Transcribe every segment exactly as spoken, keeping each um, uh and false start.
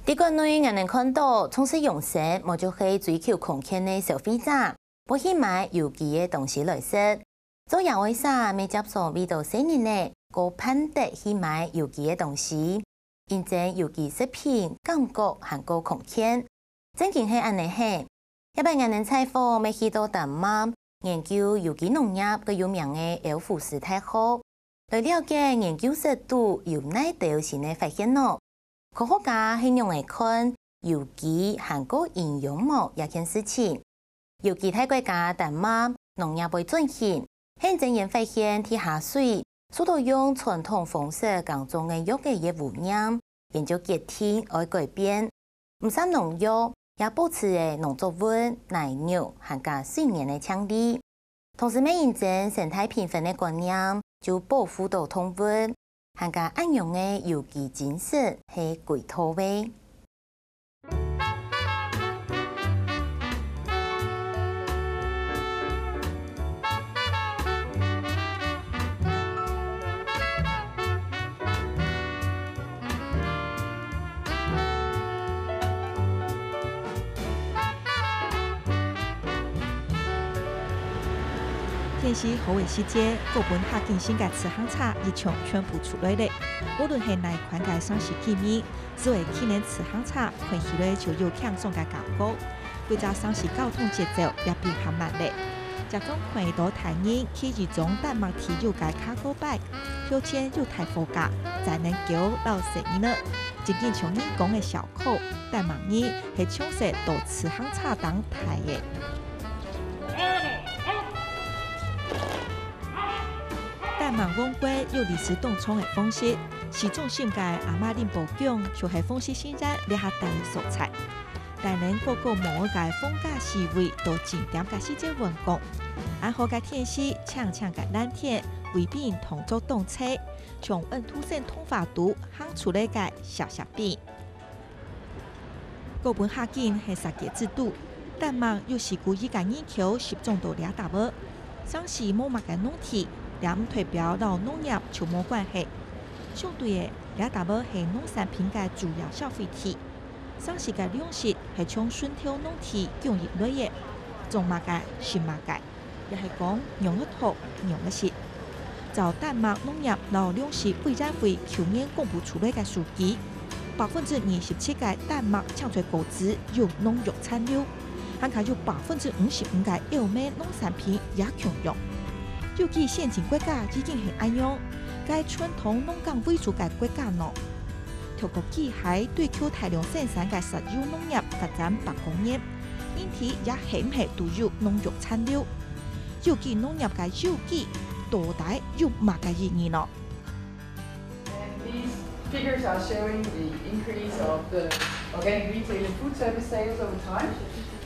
在國內，𠊎等看著，從事養生無就係追求康健个消費者，會去買有機个東西來食。做爺哀儕乜輒常為著細人仔，過盼得去買有機个東西，因爭有機食品感覺還過康健。正經係恁仔係，這擺𠊎等採訪乜去到丹麥，研究有機農業个有名个歐胡斯大學，來了解研究室肚有哪兜新个發現哦。 科學家係仰仔看有機還過營養無這件事情。有機大國家丹麥農業會轉型，現正研發現地下水受著用傳統方式耕種个藥仔个污染，研究決定愛改變，毋撒農藥，也保持了農作物、奶牛還加水源个淨俐。同時乜引進生態平衡个觀念，就保護著動物， 還加恁樣个有機精神係歸套个。天時好个時節，哥本哈根新个自行車一場全部出來了。無論係哪款个城市居民，只要騎等自行車，看起來就有輕鬆个感覺。歸隻城市交通節奏也變較慢了。這種看得著大人騎一種丹麥特有个cargo bike，後背有大貨架，載等狗摎細人仔，正經像人講个小 可，丹麥人係從細在自行車頂大个。丹麥王國有類似當長个方式，市中心个阿馬林布宮就係紅色聖人這下戴个所在。帶等哥哥妹妹个放假聚會到景點个時節運動，恁好个天時，青青个藍天，衛兵同做動車，像安徒生童話肚行出來个小小兵。 哥本哈根係設計之都，丹麥有四分之一个人口集中到這搭仔。城市無麼个農地，這毋代表摎農業就無關係。相對个，這搭仔係農產品个主要消費地。城市个糧食係從純透農地供應來个，種麼个，食麼个。 也係講仰仔擇、仰仔食。照丹麥農業摎糧食委員會舊年公布出來个數據，百分之二十七个丹麥青菜果子有農藥殘留，還加有百分之五十五个歐盟農產品也共樣。有幾先進國家已經係恁樣，該傳統農耕為主个國家呢？透過機械追求大量生產个石油農業發展百過年， 人體也係毋係都有農藥殘留？有機農業个有機到底有麼个意義呢？ And these figures are showing the increase of the organic retail and food service sales over time.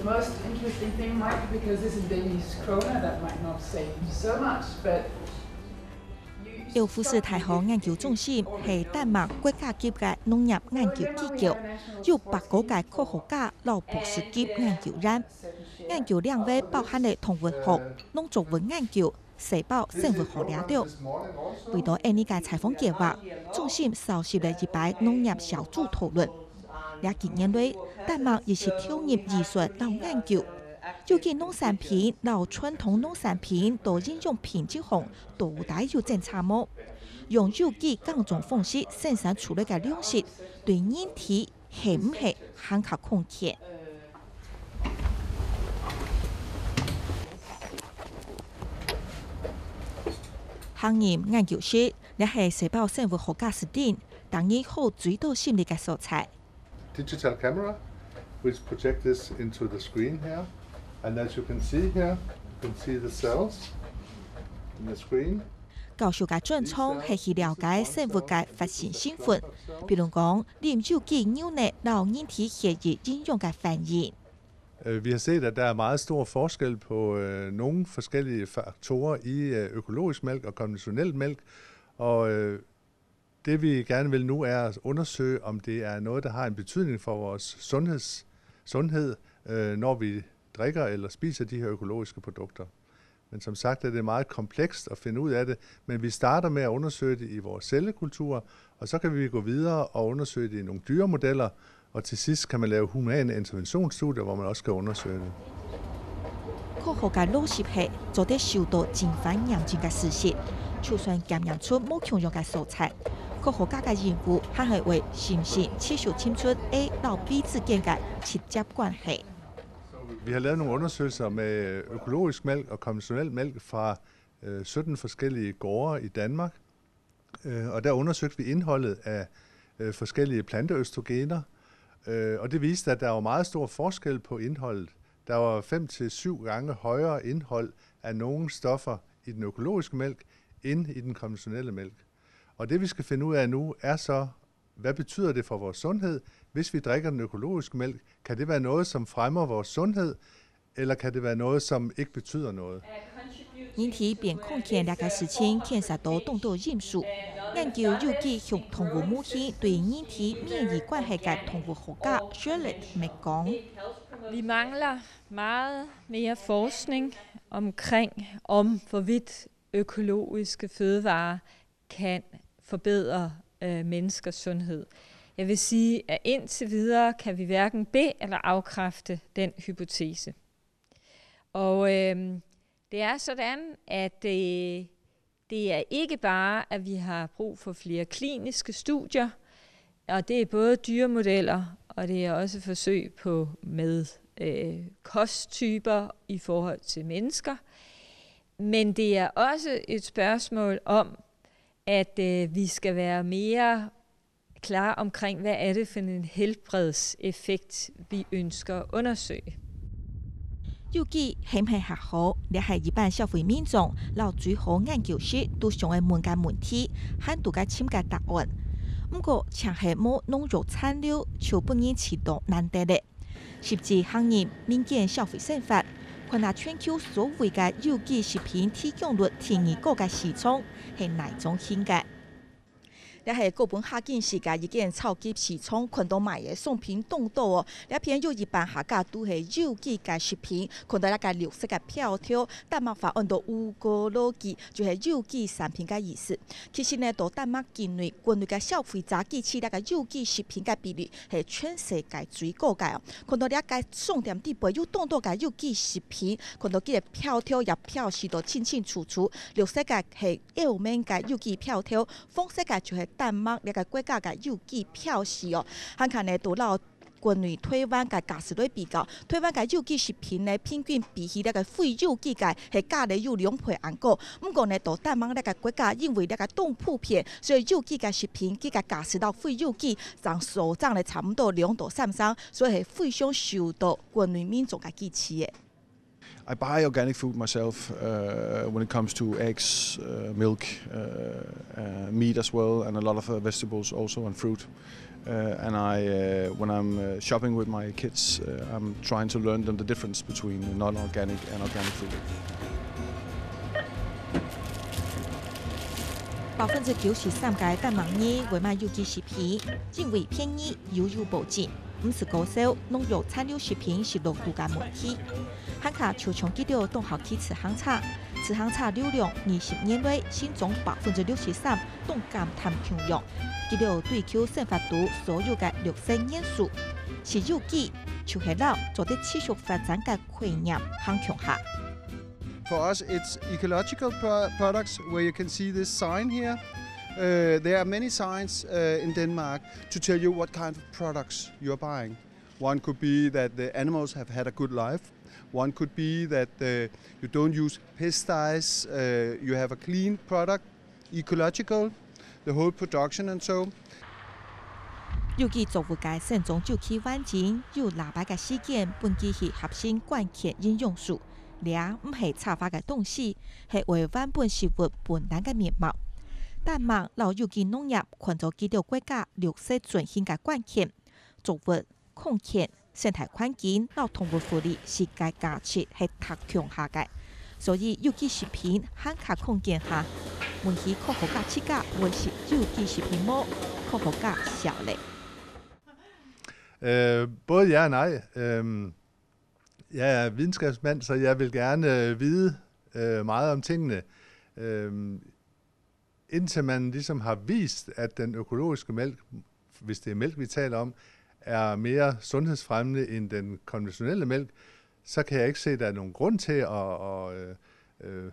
The most interesting thing might be, because this is Danish kroner, that might not say so much, but 歐胡斯大學研究中心係丹麥國家級个農業研究機構，有百過个科學家摎博士級研究員。研究領域包含了動物學、農作物研究、細胞生物學這兜。為著這下个採訪計畫，中心召集了一擺農業小組討論。 這幾年來，丹麥一直投入預算摎研究，有機農產品摎傳統農產品在營養品質項到底有精差無？用有機耕種方式生產出來个糧食，對人體係毋係還較康健？客人研究室，這係細胞生物學家Steen逐日好追到心裡个所在。 digital camera, which project this into the screen here. And as you can see here, you can see the cells in the screen. 教授个專長係去了解生物个活性成分，比如講，啉有機牛奶摎人體血液營養个反應。 Øh, Vi har set, at der er meget stor forskel på øh, nogle forskellige faktorer i øh, økologisk mælk og konventionel mælk. Og øh, Det vi gerne vil nu er at undersøge, om det er noget, der har en betydning for vores sundheds, sundhed, øh, når vi drikker eller spiser de her økologiske produkter. Men som sagt er det meget komplekst at finde ud af det, men vi starter med at undersøge det i vores cellekultur, og så kan vi gå videre og undersøge det i nogle dyremodeller, Og til sidst kan man lave humane interventionsstudier, hvor man også skal undersøge det. 科學家老實係做得受到真煩嚴重个事實，就算檢驗出無共樣个素材，科學家个任務還係會審慎持續尋出A摎B之間个直接關係。 Vi har lavet nogle undersøgelser med økologisk mælk og konventionel mælk fra øh, sytten forskellige gårde i Danmark. Øh, og der undersøgte vi indholdet af øh, forskellige planteøstrogener. Øh, og det viste, at der var meget stor forskel på indholdet. Der var fem til syv gange højere indhold af nogle stoffer i den økologiske mælk end i den konventionelle mælk. Og det vi skal finde ud af nu er så, hvad betyder det for vores sundhed, hvis vi drikker den økologiske mælk? Kan det være noget, som fremmer vores sundhed, eller kan det være noget, som ikke betyder noget? 人體變康健這个事情牽涉到當多因素。研究有機向動物母親對人體免疫關係个動物學家 Charlotte 乜講： Vi mangler meget mere forskning omkring, om hvorvidt økologiske fødevarer kan forbedre øh, menneskers sundhed. Jeg vil sige, at indtil videre kan vi hverken be- eller afkræfte den hypotese. Og øh, det er sådan, at øh, det er ikke bare, at vi har brug for flere kliniske studier, og det er både dyremodeller, og det er også forsøg på med øh, kosttyper i forhold til mennesker. Men det er også et spørgsmål om, at øh, vi skal være mere klar omkring, hvad er det for en helbredseffekt, vi ønsker at undersøge. 有機係毋係較好？這係一般社會民眾摎最好研究室都想愛問个問題，還都該尋个答案。毋過，淨係無農藥殘留，就分人試著難得咧。食品行業、民間消費生活，看下全球所謂个有機食品提供率第二高个市場係哪種型个？ 這係哥本哈根市个一間超級市場，看到賣个商品當多哦。這片有一半下架都係有機个食品，看到這个綠色个標條，丹麥話安到烏哥羅基，就係有機產品个意思。其實呢，到丹麥境內，國內个消費者支持這个有機食品个比率係全世界最高个哦。看到這个商店底背有當多个有機食品，看到佢个標條也標示到清清楚楚，綠色个係 歐盟个有機標條，紅色个就係丹麥這个國家个有機標示哦。還看呢，都摎國內、臺灣个價數來比較，臺灣个有機食品呢，平均比起這个非有機个係價咧有兩倍恁高。毋過呢，到丹麥這个國家，因為這个當普遍，所以有機个食品佢个價數摎非有機正相差咧差毋多兩到三成，所以係非常受到國內民眾个支持个。 I buy organic food myself uh, when it comes to eggs, uh, milk, uh, uh, meat as well, and a lot of uh, vegetables also and fruit. Uh, and I, uh, when I'm uh, shopping with my kids, uh, I'm trying to learn them the difference between non-organic and organic food. 百分之九十三个丹麥人會買有機食品，因為便宜又有保證。 毋使過燒，農藥殘留食品係落肚个問題。還較就像佢兜當好騎自行車，自行車流量二十年來成長百分之六十三，當減碳共樣。佢兜追求生活肚所有个綠色元素，食有機就係摎做得持續發展个概念行共下。 For us, it's ecological pro- products where you can see this sign here. Uh, there are many signs uh, in Denmark to tell you what kind of products you're buying. One could be that the animals have had a good life. One could be that uh, you don't use pesticides, uh, you have a clean product, ecological, the whole production and so. 有機作物个生長週期完整，有禮拜个時間分佢去合成關鍵營養素，這毋係插花个東西，係為原本食物本來个面貌。丹麥摎有機農業看做佢兜國家綠色轉型个關鍵。作物、空間、生態環境摎動物福利四个價值係疊共下个，所以有機食品還較康健下。問起科學家自家會食有機食品無？科學家笑咧。 Øh, både ja og nej. Øhm, jeg er videnskabsmand, så jeg vil gerne øh, vide øh, meget om tingene. Øhm, indtil man ligesom har vist, at den økologiske mælk, hvis det er mælk, vi taler om, er mere sundhedsfremmende end den konventionelle mælk, så kan jeg ikke se, at der er nogen grund til at, at øh, øh,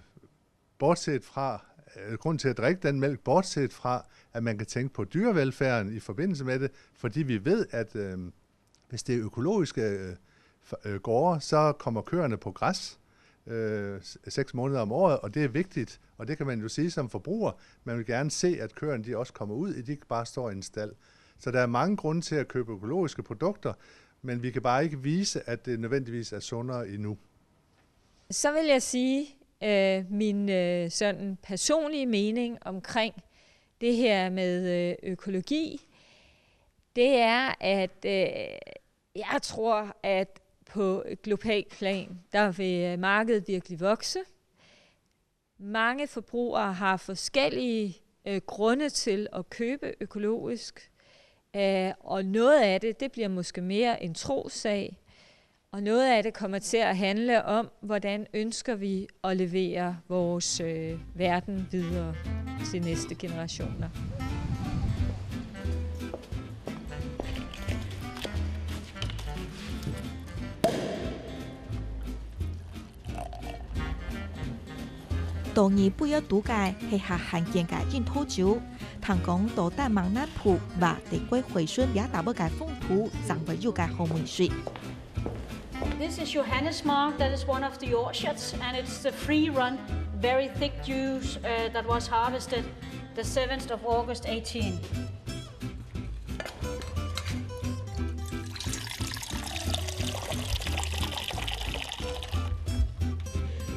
bortset fra, øh, grund til at drikke den mælk, bortset fra, at man kan tænke på dyrevelfærden i forbindelse med det, fordi vi ved, at øh, hvis det er økologiske øh, f- øh, gårde, så kommer køerne på græs øh, s- seks måneder om året, og det er vigtigt, og det kan man jo sige som forbruger. Man vil gerne se, at køerne de også kommer ud, at de ikke bare står i en stald. Så der er mange grunde til at købe økologiske produkter, men vi kan bare ikke vise, at det nødvendigvis er sundere endnu. Så vil jeg sige, øh, min øh, sådan personlige mening omkring det her med øh, økologi, det er, at øh, jeg tror, at på et globalt plan, der vil øh, markedet virkelig vokse. Mange forbrugere har forskellige øh, grunde til at købe økologisk, øh, og noget af det, det bliver måske mere en trossag, og noget af det kommer til at handle om, hvordan ønsker vi at levere vores øh, verden videre til næste generationer. 到日本要拄个係較罕見个櫻桃酒，聽講到丹麥南部，話得過回春這搭尾个風土，正會有个好味緒。 This is Johannesmark, that is one of the orchards, and it's the free run, very thick juice uh, that was harvested the seventh of August eighteen.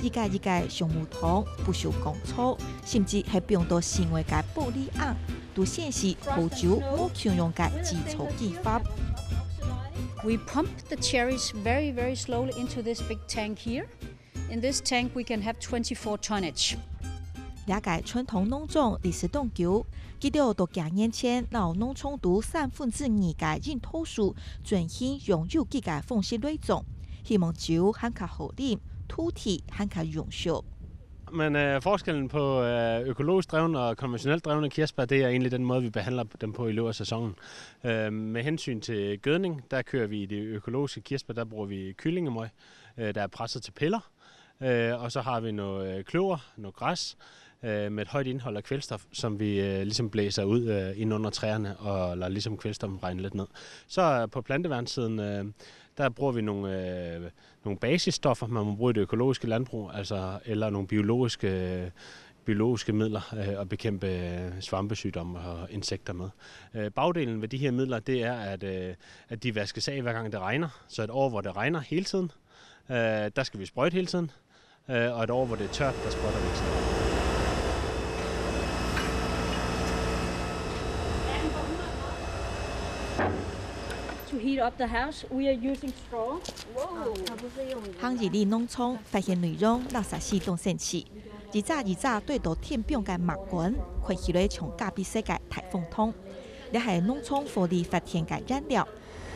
一个一个橡木桶，不鏽鋼槽，甚至係放到室外个玻璃罌，都顯示葡萄酒無共樣个製造技法。 We pump the cherries very, very slowly into this big tank here. In this tank, we can have twenty-four tonnage. 這个傳統農莊歷史當久，佢兜到幾年前，摎農場肚三分之二个櫻桃樹轉型用有機个方式來種，希望酒還較好啉，土地還較永續。 Men øh, forskellen på øh, økologisk drevne og konventionelt drevne kirsebær, det er egentlig den måde, vi behandler dem på i løbet af sæsonen. Øh, med hensyn til gødning, der kører vi i det økologiske kirsebær, der bruger vi kyllingemøg, øh, der er presset til piller. Øh, og så har vi noget øh, kløver, noget græs øh, med et højt indhold af kvælstof, som vi øh, ligesom blæser ud øh, ind under træerne og lader ligesom kvælstoffen regne lidt ned. Så øh, på planteværnssiden, øh, der bruger vi nogle, øh, nogle basisstoffer, man må bruge i det økologiske landbrug, altså, eller nogle biologiske, biologiske midler øh, at bekæmpe øh, svampesygdomme og insekter med. Øh, bagdelen ved de her midler, det er, at, øh, at de vaskes af, hver gang det regner. Så et år, hvor det regner hele tiden, øh, der skal vi sprøjte hele tiden. Øh, og et år, hvor det er tørt, der sprøjter vi ikke så meget. To heat up the house, we are using straw. 行入去農場，發現內容垃圾死當整齊，一隻一隻堆到天邊个木罐，看起來像咖啡色个大風筒。這係農場火力發電个燃料。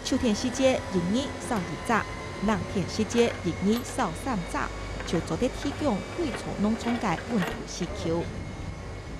秋天時節，一日燒一隻；冷天時節，一日燒三隻，就做得提供歸座農場个溫度需求。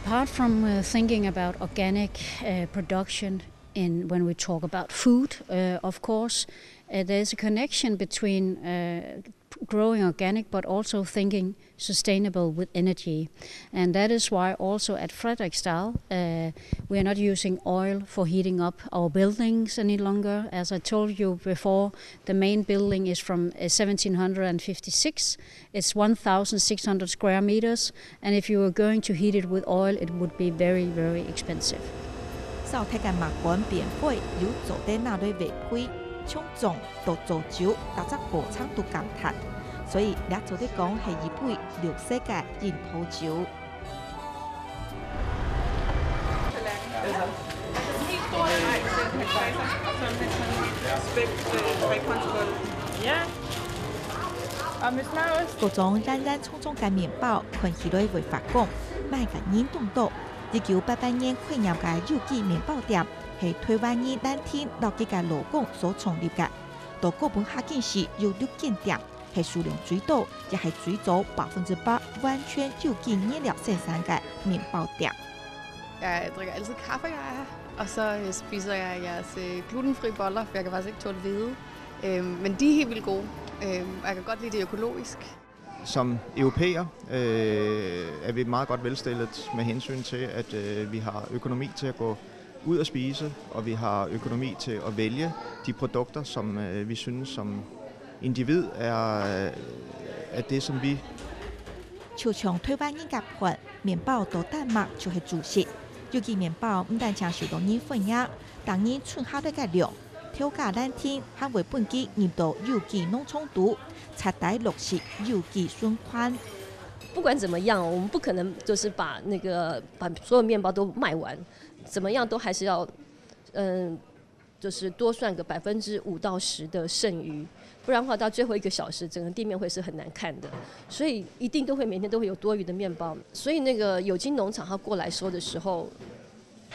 Apart from uh, thinking about organic uh, production in when we talk about food, uh, of course, uh, there's a connection between uh, growing organic but also thinking sustainable with energy. And that is why also at Frederiksdal, uh, we are not using oil for heating up our buildings any longer. As I told you before, the main building is from uh, seventeen hundred fifty-six. It's one thousand six hundred square meters, and if you were going to heat it with oil, it would be very, very expensive. 燒忒个木罐變灰，又做得拿來維持，從種到做酒，逐隻過程都感嘆。所以，這做得講係一杯綠色个櫻桃酒。 各種荏荏蔥蔥个麵包，看起來會發光，買个人當多。一九八八年開業个有機麵包店，係臺灣人蘭亭摎佢个老公所創立个。到哥本哈根時有六間店，係數量最多，也係最早百分之百完全有機原料生產个麵包店。 Jeg drikker altid kaffe, jeg er her. Og så øh, spiser jeg jeres øh, glutenfri boller, for jeg kan faktisk ikke tåle hvede. Øhm, men de er helt vildt gode, øhm, og jeg kan godt lide det økologisk. Som europæer øh, er vi meget godt velstillet med hensyn til, at øh, vi har økonomi til at gå ud og spise, og vi har økonomi til at vælge de produkter, som øh, vi synes som individ er, er det, som vi 就像台灣人个飯，面包到丹麥就係主食。有機面包毋單淨受到人歡迎，逐日存下來个量，頭家蘭亭還會分佢入到有機農場肚，徹底落實有機循環。不管怎么样，我们不可能就是把那个把所有面包都卖完，怎么样都还是要，嗯，就是多算个百分之五到十的剩余，不然的话，到最后一个小时，整个店面会是很难看的。所以一定都会每天都会有多余的面包。所以那个有机农场他过来收的时候，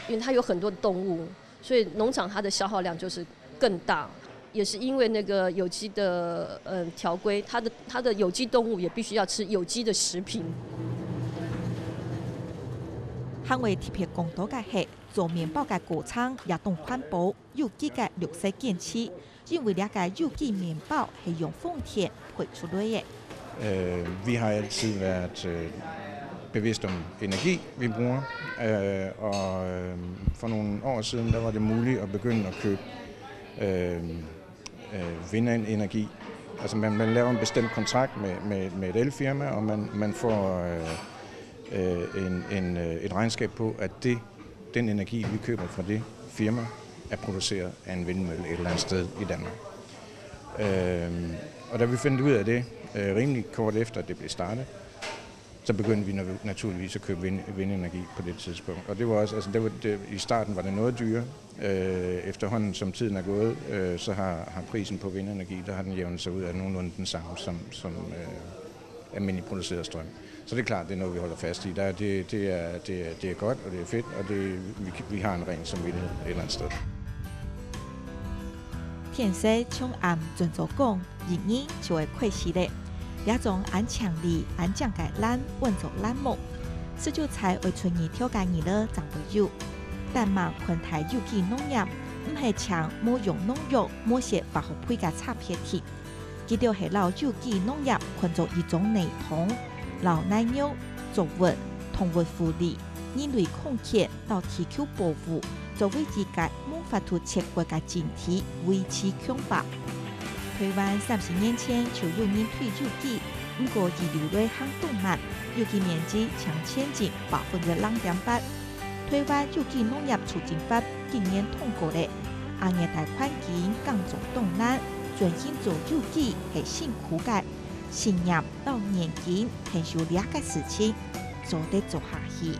因为它有很多的动物，所以农场它的消耗量就是更大。也是因为那个有机的呃条规，它的它的有机动物也必须要吃有机的食品。還會特別講到个係，做面包个過程也當環保，有機个綠色堅持，因為這个有機面包係用風田培出來个。 Øh, vi har altid været øh, bevidst om energi, vi bruger. Øh, og øh, for nogle år siden, der var det muligt at begynde at købe øh, øh, vindenergi. Altså man, man laver en bestemt kontrakt med, med, med et elfirma, og man, man får øh, øh, en, en, øh, et regnskab på, at det, den energi, vi køber fra det firma, er produceret af en vindmølle et eller andet sted i Danmark. Øhm, og da vi fandt ud af det, øh, rimelig kort efter, at det blev startet, så begyndte vi naturligvis at købe vind, vindenergi på det tidspunkt. Og det var også, altså det var, det, i starten var det noget dyrere. Øh, efterhånden som tiden er gået, øh, så har, har prisen på vindenergi, der har den jævnet sig ud af nogenlunde den samme som, som øh, almindelig produceret strøm. Så det er klart, det er noget, vi holder fast i. Der, det, det, er, det, er, det er godt, og det er fedt, og det, vi, vi har en ren samvittighed et eller andet sted. 天色將暗轉做光，一日就會開始咧。這種恁青綠、恁靚个藍，換做藍幕，十九菜會出日頭个日落正會有。丹麥寬大有機農業，毋係淨無用農藥、無施化學肥个差別地。佢兜係摎有機農業看做一種系統，摎奶牛、作物、動物福利、人類康健 摎地球保護作為一个無法度切割个整體維持強化。台灣三十年前就有人推有機，毋過佢流落行動慢，有機面積淨前進百分之零點八。台灣有機農業促進法今年通過咧，亞熱帶環境耕種當難，轉型做有機係辛苦个。信念摎願景，牽手這个事情，做得做下去。